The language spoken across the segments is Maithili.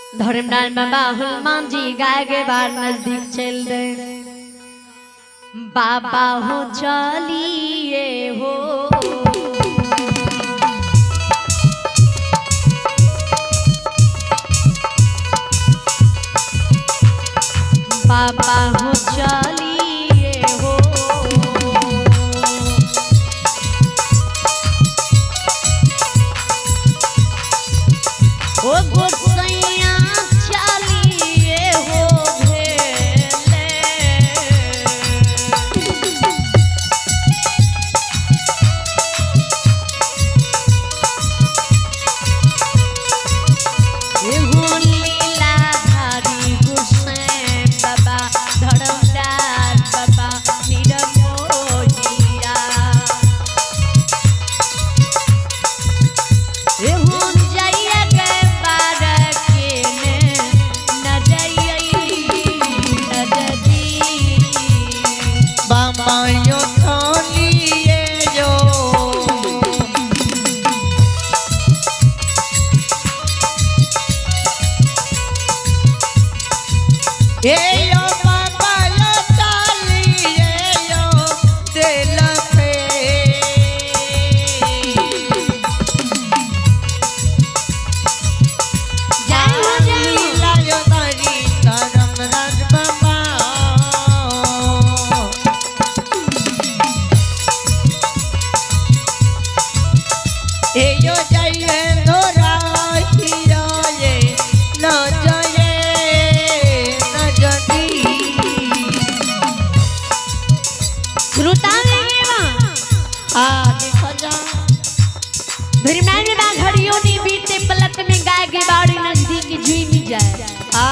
धर्मनारायण बाबा हनुमान जी गाय के बार नजदीक चल दे। बाबा हो चलिए हो, बाबा हो चलिए हो, ओ गोसैया चलिए हो भेले। एहो लीलाधारी गोसैं बाबा धर्मदार बाबा निरमोहिया। एहो जइया के बार के ने न जइयै नजदी। बाबा यो चलिए जो। ए यो बाबा यो चलिए यो दिल पे। जय हो जय हो। लीला यो तारी धर्म राज बाबा। ए यो जय धोरा हीरो ये न जय न जदी। श्रोता लेवा आ देखो जा। धर्मनारायण बाबा घड़ियों ने बीते पलक में गाय के बाड़ी नजदीक जुई जाए। आ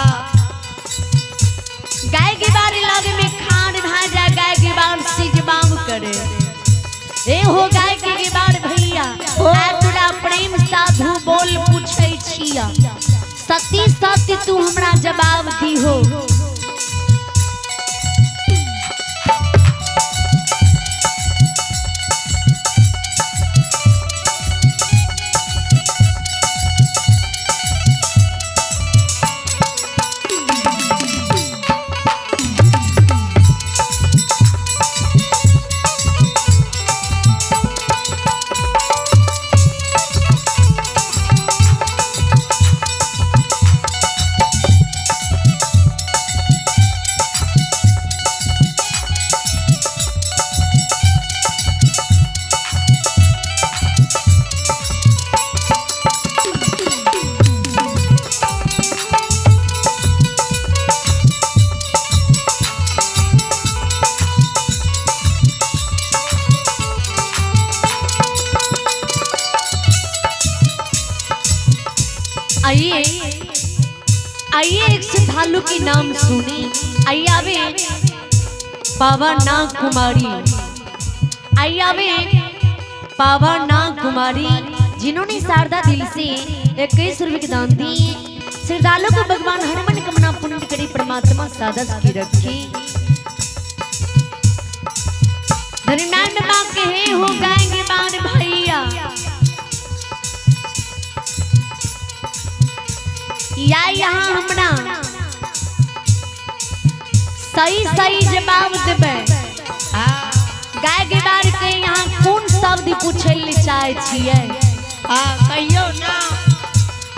गाय के बाड़ी लागे में खान भाजा गाय के बाड़ सिजबाम करे। ए हो गाय के बाड़ भैया आ तोरा प्रेम साधु बोल पूछै छिया, सती सत्य तू हमरा जवाब दीहो। आइए आइए एक श्रद्धालु के नाम सुनी। आइए आवे बाबा नाग कुमारी। आइए आवे बाबा नाग कुमारी, जिन्होंने शारदा दिल से 21 रुपए के दान दिए। श्रद्धालु को भगवान हनुमान कमना पुण्य करे, परमात्मा सादा की रखी। धर्मनारायण बाबा के हो गाएंगे बार भैया या यहाँ हमरा सही सही जवाब देबै। आ गाय के बार के यहाँ कोन शब्द पूछै ले चाहे छियै? आ कहियो ना।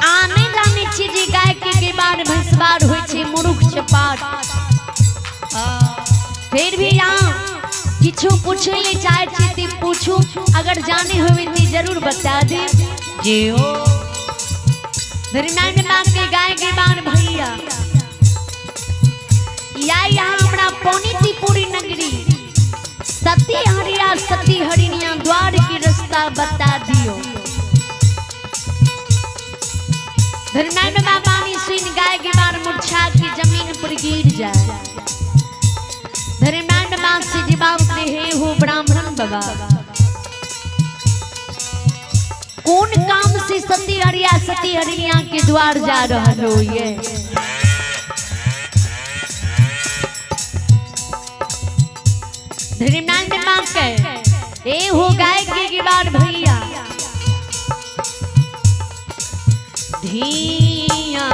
आने जाने छी जे गाय के बार भैंसबार होइ छै मुरुख चपाट। आ फिर भी यहाँ किछु पूछै ले चाहे छी ते पूछू, अगर जाने होवे ते जरूर बता दे। जी हो। धर्मनारायण बाबा के गाय के बार भैया या यहाँ हमरा पौनीती पूरी नगरी सती हरिया सती हरिणिया द्वार के रास्ता बता दियो। धर्मनारायण बाबा बानी सुन गाय के बार मुरझा के जमीन पर गिर जाए। धर्मनारायण बाबा से जवाब दे, हे हो ब्राह्मण बाबा, कौन काम से सती हरिया सती हरिणिया के द्वार जा रहल हो ये? धर्मनारायण बाबा के ए हो गाय के गिबार भैया धिया।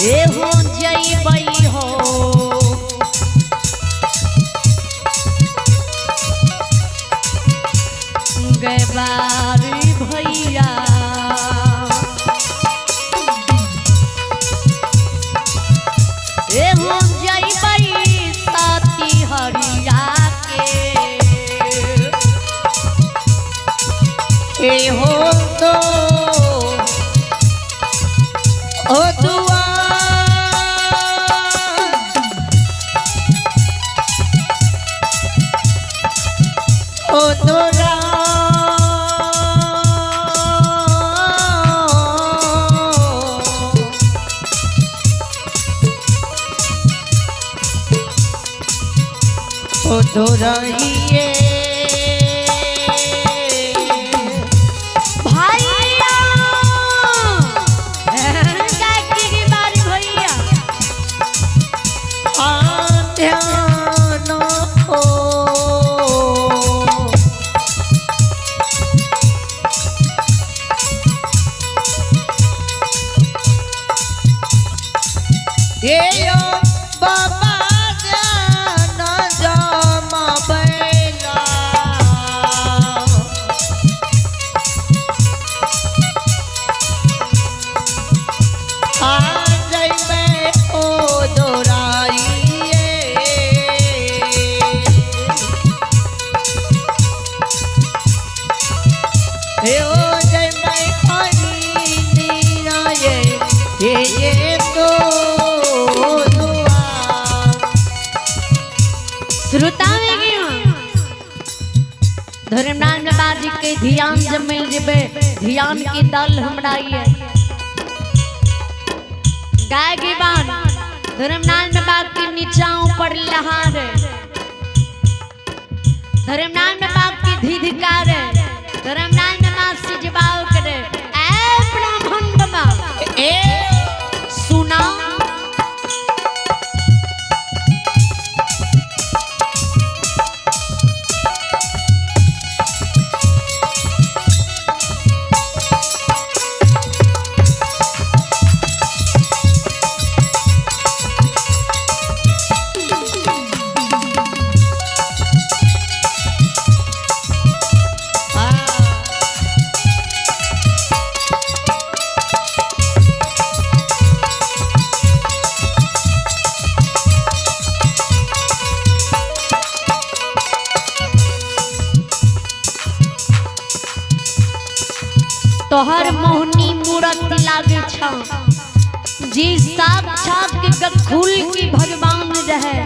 ए हो जइबै हो। गैबारी भैया ए हो जइबै साथी हरिया के। ए हो तो ओ दुआ ओ तोरा ओ तोराइए भैया गायकी की बारी भैया। ध्यान ओ ये यो बाबा ध्यान जमाबैला। आ जइबै ओ दोराइए। हे ओ जइबै हरि निराये ये ये तो दुआ। श्रोता में धर्मनारायण बाबा जी के ध्यान जमिल जेबे ध्यान के दल हमरा ये गाय के बान धर्मनारायण बाबा के नीचा ऊपर लहार धर्मनारायण बाबा के धिधकार धर्मनारायण बाबा से जवाब करे ए ब्राह्मण बाबा ए सुना आ तोहर मोहनी मूरत लागे छ जी साक्षात के गखुल की भगवान रहे।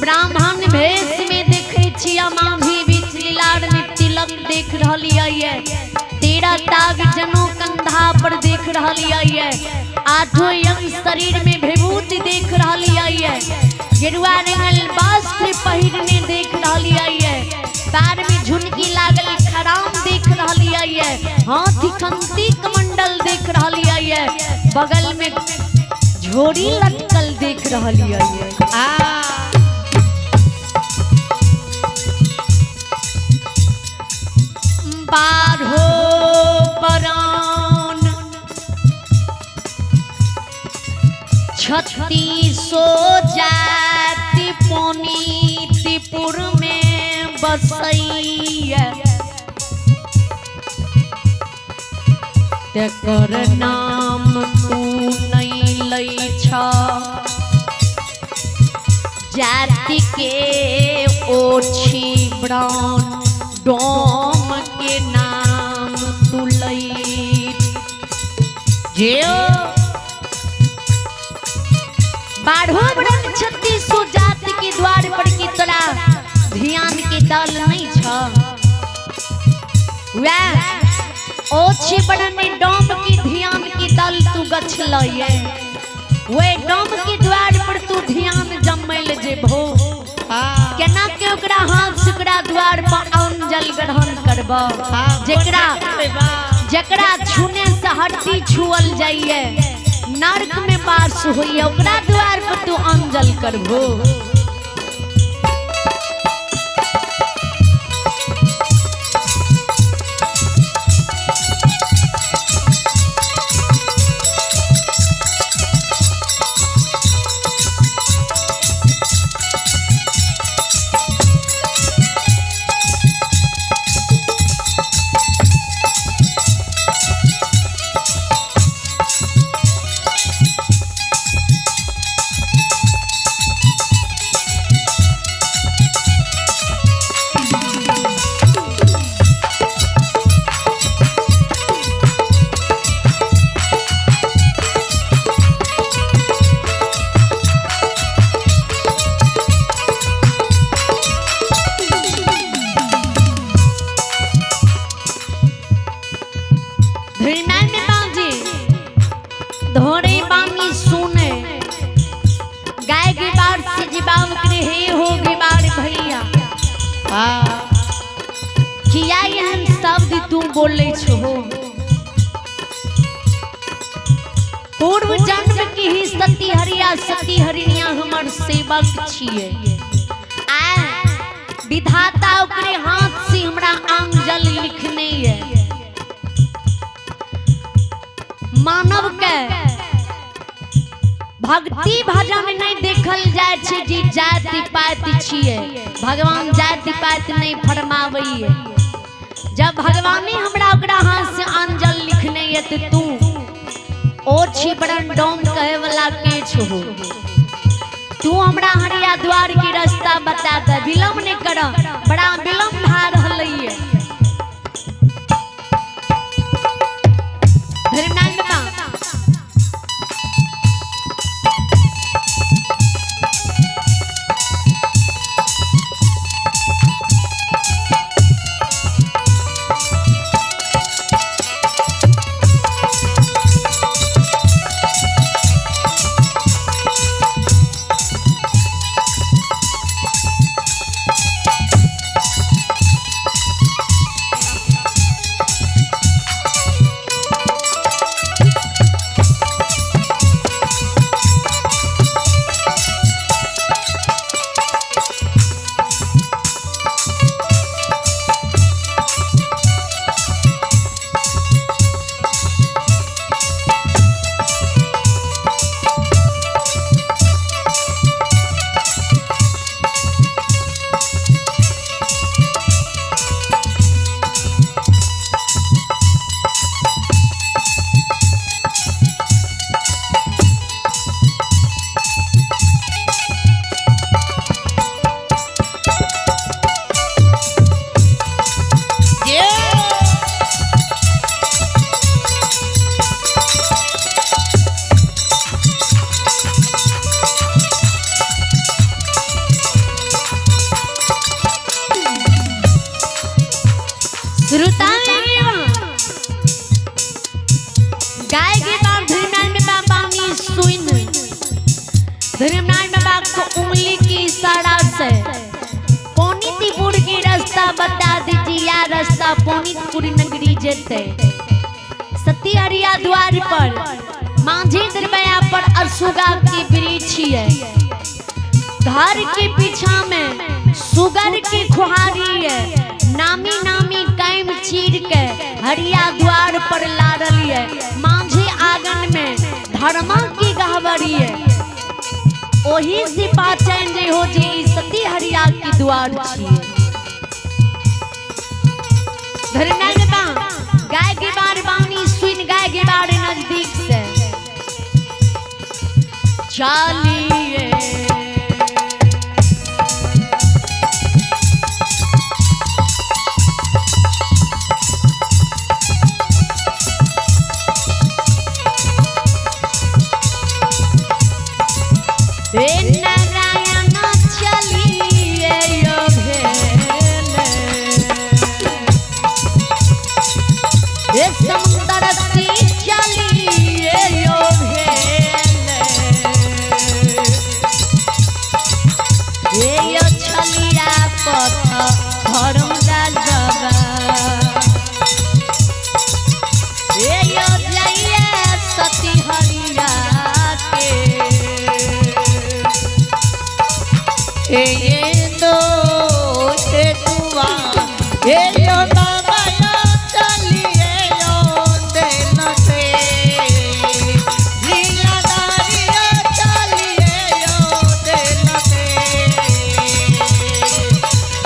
ब्राह्मण भेष में देखे छिया माभी बीच लीलार में तिलक देख रहलियै ये, तेरा ताग जनो कंधा पर देख रहलियै ये, आठों अंग शरीर में विभूति देख रहलियै ये, गेरुआ रंगल वस्त्र पहिरने देख रहलियै ये, पैर में झुनकी लागल खराम देख रहलियै ये, हाथी खंती कमंडल देख रहलियै ये, बगल में झोरी लटकल देख रहलियै ये। आ बारहो परान छत्तीसो जाति पुनीतपुर में बसैया तेकर नाम तू नहीं लै छ जाति के ओछी ब्राह्मण डोम के नाम तू लै। जियो बारहो ब्रह्म छत्तीसो जाति के द्वार पर की तोरा ध्यान के दल नहीं छ। वह ओछी बड़ने डोम की ध्यान के दल तू गछ लये, वे डोम के द्वार पर तू ध्यान जमैल जेबहो। आ केना के ओकरा हाथ से ओकरा द्वार पर अन्न जल ग्रहण करब, जेकरा जेकरा छूने से हड्डी छुअल जाइए नर्क में वास होइए, ओकरा द्वार पर तू अन्न जल करबो। धोरे बानी सुने गाय के बार से जवाब करे हे हो गे बार भैया हाँ किया एहन शब्द तू बोले छो। पूर्व जन्म की ही सती हरिया सती हरिणिया हमर सेवक छिए। आ विधाता ओकरे हाथ से हमरा आंगजल लिखने है। मानव के भक्ति भजन नहीं देखल जाय छै जे जाति पाति छिए। भगवान जाति पाति नहीं फरमावैये। जब भगवाने हमरा ओकरा हाथ से आंजल लिखने है तो तू ओ छी बड़न डोम कहे वाला के छो। तू हमरा हरिया द्वार के रास्ता बता दे, विलम्ब नहीं कर, बड़ा विलम्ब भा रहल है। धर्मनारायण बाबा गाय के बार धर्मनारायण बाबा बानी सुन धर्मनारायण बाबा को उंगली की इशारा से पौनीतीपुर के रास्ता बता दीजिए, या रास्ता पौनीतपुर नगरी जेते। सती हरिया द्वार पर मांझी दरबाया पर अरसुगा की वृक्ष है। घर के पीछा में सुगर की खुहारी है। नामी नामी कैम चीर के हरिया द्वार पर लारल है। मांझी आंगन में धर्मा की गहबरी है। ओही से पाचन जे हो जे ई सती हरिया की द्वार छिए। धर्मनारायण बाबा गाय के बार बानी सुन गाय के बार नजदीक से चालिए। नारायण चलिए यो भेले समुद्र सी चलिए यो भेले यो छलिया पथ धर्मलाल बाबा यो जाइए सती हरिया के। ये दो से दुआ ये यो बाबा यो चलिए यो देन से लीलाधारी यो चलिए यो देन से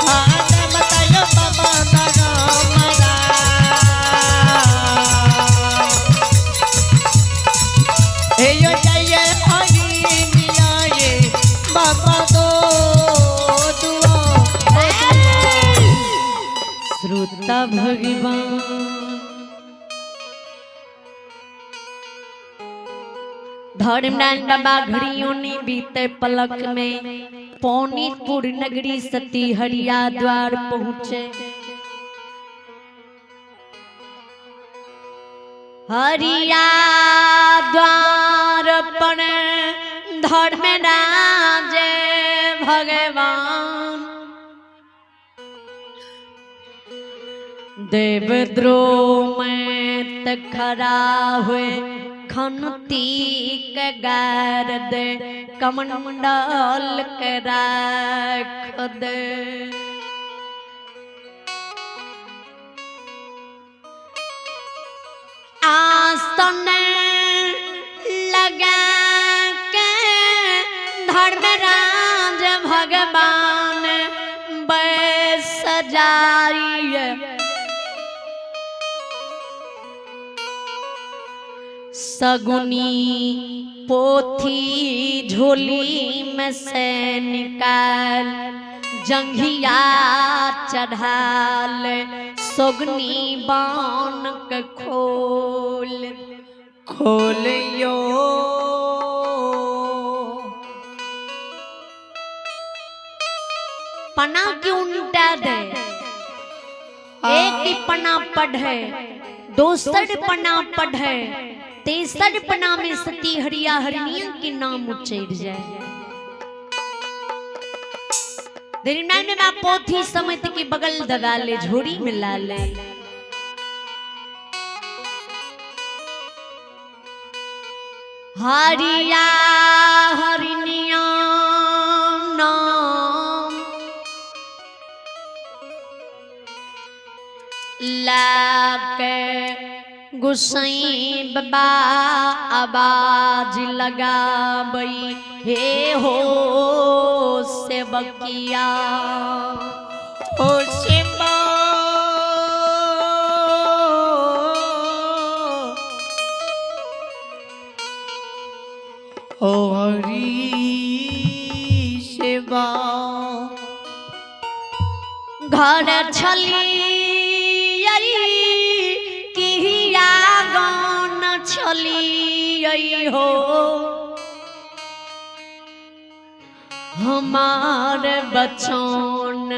आना बतायो बाबा नरमदा यो जाइए हरि मिया ये बाबा दो श्रोता भगवान धर्मनारायण बाबा घड़ियों ने बीते पलक में पौनीपुर नगरी सती हरिया द्वार पहुंचे। हरिया द्वार देवद्रोह में त खड़ा हुए खनती के गार दे कमंडल के राख दे। आसन लगा के धर्मराज भगवान बैस जाइए। सगुनी पोथी झोली में से निकाल जंघिया चढ़ाल सगुनी बान के खोल खोलियो। पना क्यों उल्टा दे, एक ही पना पढ़े, दोसर पना पढ़े, तेसर पना में सती हरिया हरिणिया के नाम उचर जाए। में पोथी समेत के बगल दबा ले, झोरी में ला ले। हरिया हरिणिया नाम लाके गुसाई बाबा आवाज लगाबई हे हो सेवकिया। ओ सिंबा ओ हरी सेवा। घर छली किया गान छली हो हमार बचन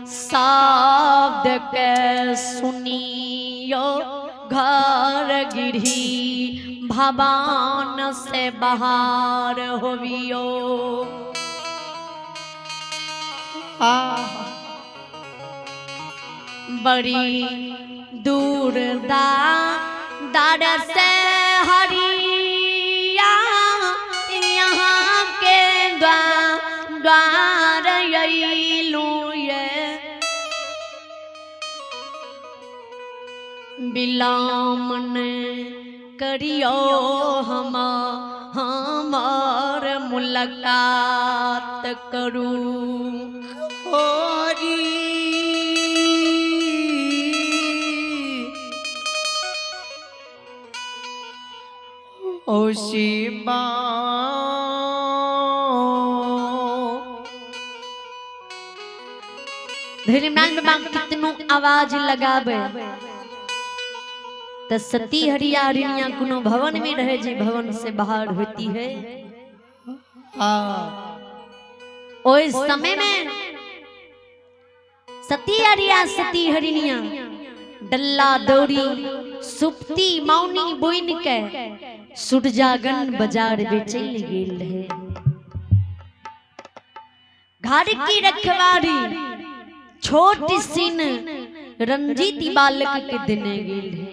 शब्द के सुनियो घर गिरी भवान से बाहर होवियो। बड़ी दूर दा दार से हरिया यहाँ के द्वार अइलू ये बिलामन करियो हम हमार मुलाकात करू। हरी ओ शिवा कितनो आवाज लगावे त सती हरिया हरिणिया कोनो भवन में रहे जे भवन से बाहर होती है। ओए समय में सती हरिया सती हरिणिया डल्ला दौरी सुप्ती मौनी बोइन के सुरजागन बाजार बेचे गेल रहे। घर की रखवारी छोट सिन रंजीत बालक के देने गेल है।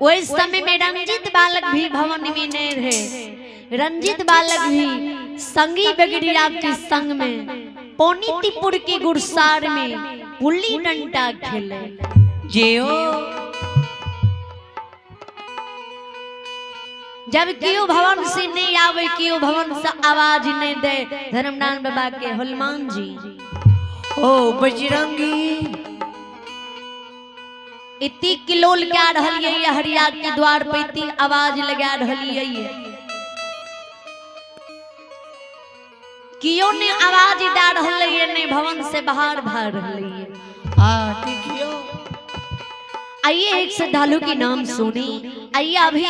ओए समय में रंजीत बालक भी भवन में नहीं रहे। रंजीत बालक भी संगी बगड़िया के संग में पौनीतीपुर के गुरसार में पुल्ली डंडा खेले। जियो जब केओ भवन से नहीं आवे, केओ भवन से आवाज नहीं दे, धर्मनारायण बाबा के हनुमान जी ओ बजरंगी इति किलोल क्या रहलियै हरिया के द्वार पे इति आवाज लगा रहलियै, कियो ने आवाज दे रहलियै नहीं भवन से बाहर भा रहलियै। हां देखियो आइए एक श्रद्धालु की नाम सुनी। आइए अभी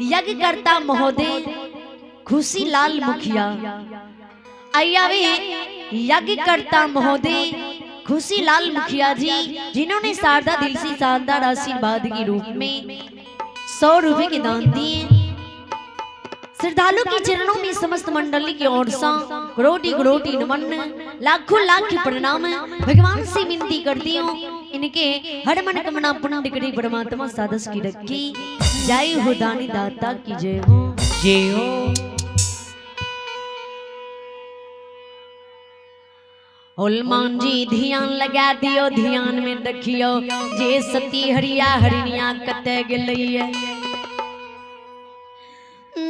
यज्ञकर्ता महोदय खुशी लाल मुखिया, आइए अभी यज्ञकर्ता महोदय खुशी लाल मुखिया जी, जिन्होंने शारदा दिल से शानदार आशीर्वाद के रूप में 100 रुपए के दान दिए। श्रद्धालु के चरणों में समस्त मंडली की ओर से करोटी करोटी नमन, लाखों लाख प्रणाम। भगवान से विनती करती हूँ इनके हर मन कमना पुण्य करे परमात्मा साधस की रखी। जय हो दानी दाता की जय हो। जय हो। हनुमान जी ध्यान लगा दियो, ध्यान में देखियो जे सती हरिया हरिणिया कते गेलैये।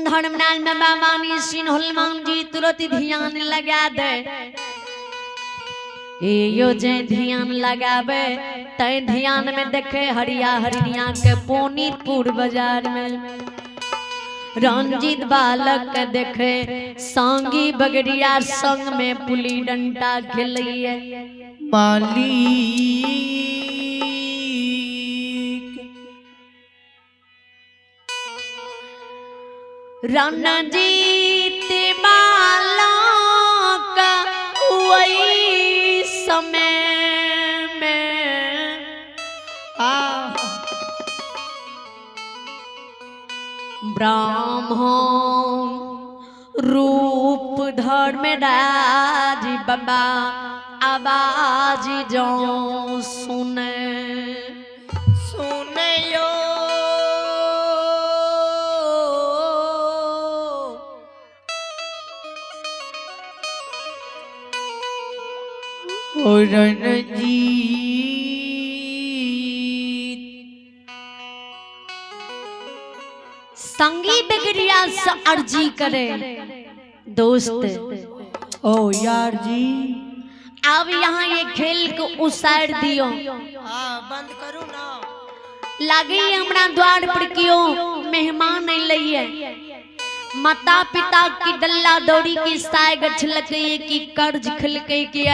धर्मनाथ बाबा मानी सिंह हनुमान जी तुरंत ध्यान लगा दे। ए यो जे ध्यान लगावे तय ध्यान में देखे हरिया हरिणिया के पोनीपुर बाजार में रंजीत बालक के देखे सांगी बगड़िया संग में पुली डंडा खेलैये। मालिक रणजीत बालक वही समय में आ ब्राह्मण रूप धर्म राज बाबा आवाज जो सुने सुनयो ओ रणजीत संगी बिगड़िया से अर्जी करे दोस्त ओ यार जी अब यहाँ ये खेल को उसार दियो। हाँ बंद करू ना। लागे हमरा द्वार पर क्यों मेहमान अइलैये। माता पिता की डल्ला दौड़ी की साय गछलकै कि कर्ज खलकै के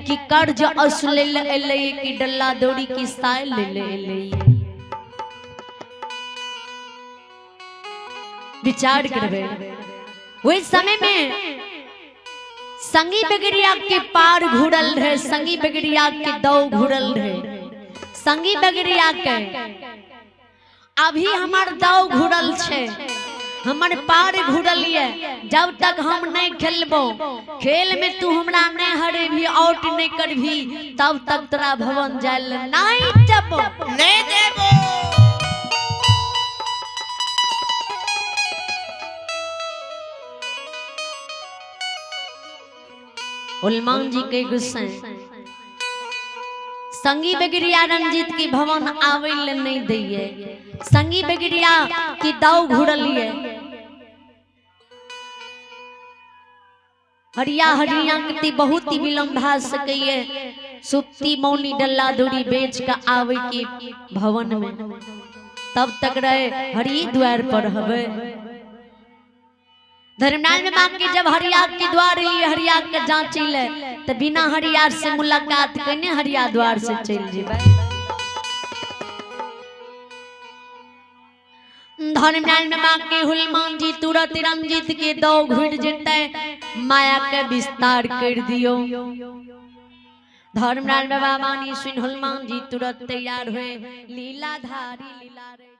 कि कर्ज असुले अइलैये कि डल्ला दौड़ी की साय ले ले अइलैये। विचार करबे वही समय में संगी बगड़िया के पार घुरल रहे, संगी बगड़िया के दौ घुरल रहे, संगी बगड़िया के अभी हमार दौ घुरल छे, हमर पार घुरल ये। जब तक हम नहीं खेलबो खेल में तू हमरा नहीं हरेबी आउट नहीं करबी तब तक तोरा भवन जायल नहीं जबो नहीं देबो। हनुमान जी के गुस्से संगी बगड़िया रंजीत की भवन आवे ले नहीं दिए, संगी बगड़िया की दाव घुरलिए। हरिया हरिया के बहुत ही विलम्ब भा सकैये सुप्ती मौनी डल्ला दूरी बेच के आवे की भवन में तब तक रहे हरि द्वार पर हवे। धर्मनाथ में मां के जब हरिया के द्वार लिए हरिया के जांची ले तो बिना हरियार से मुलाकात कने हरिया द्वार से चल जेबै। धर्मनाथ में मां के हनुमान जी तुरंत रंजीत के दौ घुर जेतै माया के विस्तार कर दियो। धर्मनाथ बाबा मानी सुन हनुमान जी तुरंत तैयार हुए लीलाधारी लीला रे।